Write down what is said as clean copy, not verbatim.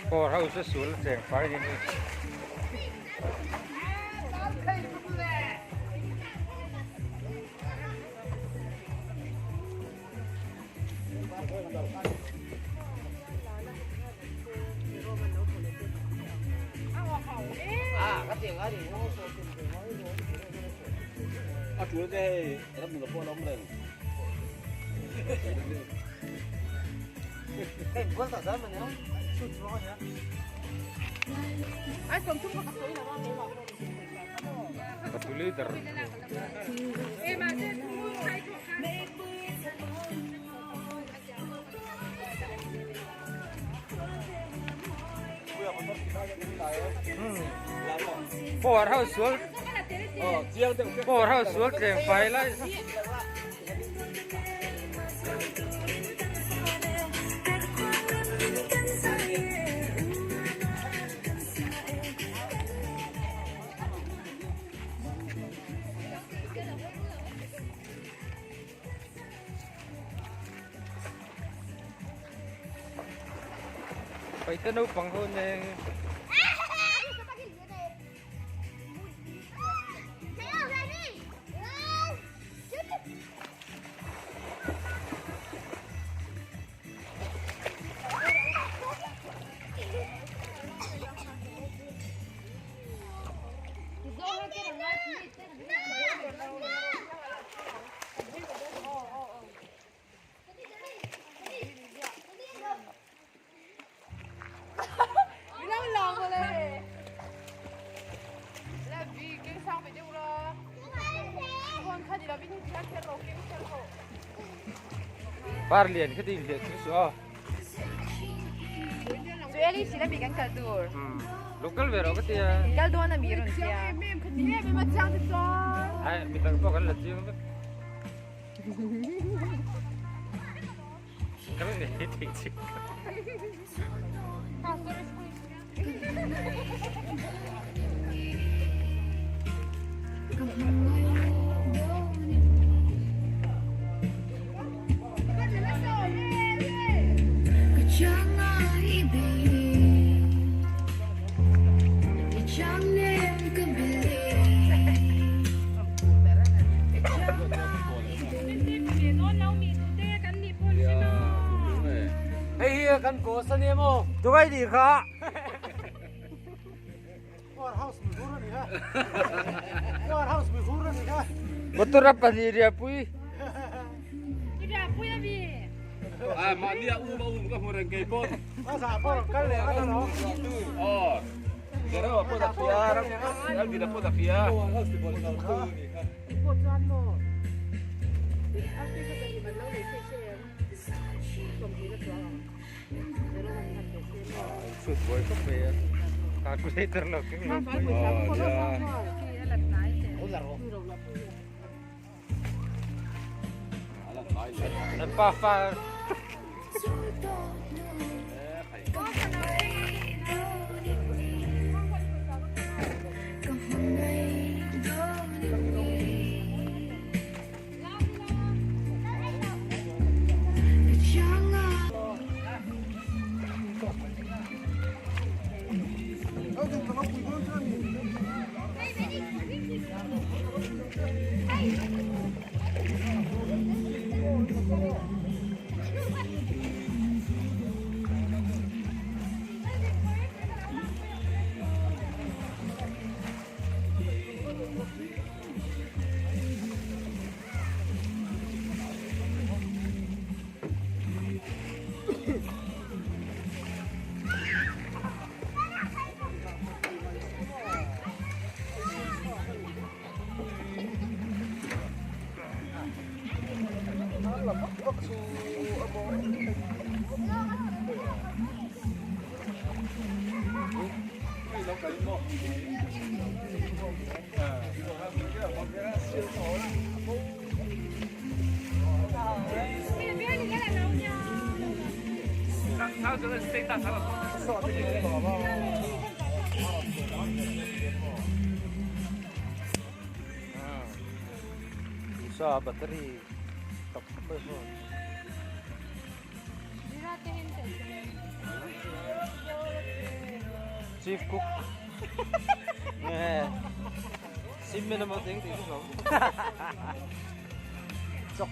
Power house a sul a cheng fai ni ni. A tul te hei ram nula pawh a awm reng. Leader. Power house sual Power house sual tleng fai lai Paite naupang ho nen Par lian kha ding lian chu a. Local ve ro ka tia. Kal dawn a mi rawn tia. Ai mi tang pawh kan la chiang vek. Kan nei thei chik. Hei hi kan boss a nia maw? Dubai nih kha. Warehouse mi vur a ni kha. Warehouse mi vur a ni kha. Motor a pahnih riahpui. Riahpui a mi. À, mahni a um a um ka hmu reng kei pawn. A zah pawh rawn kal leh a lo. Aw. Zero a pawh a fia, ram ram a pawh a fia. Pawh chuan maw. A fi ka ni man lo nei se se. 20 na chuang ang. Zero han han pe se maw. Chhut buai khawp mai a. Calculator lo keng lo. An pa fa. Sa battery tak mai ho. Chief cook. Nè. Sim bên một tiếng thì cũng không. Chọc.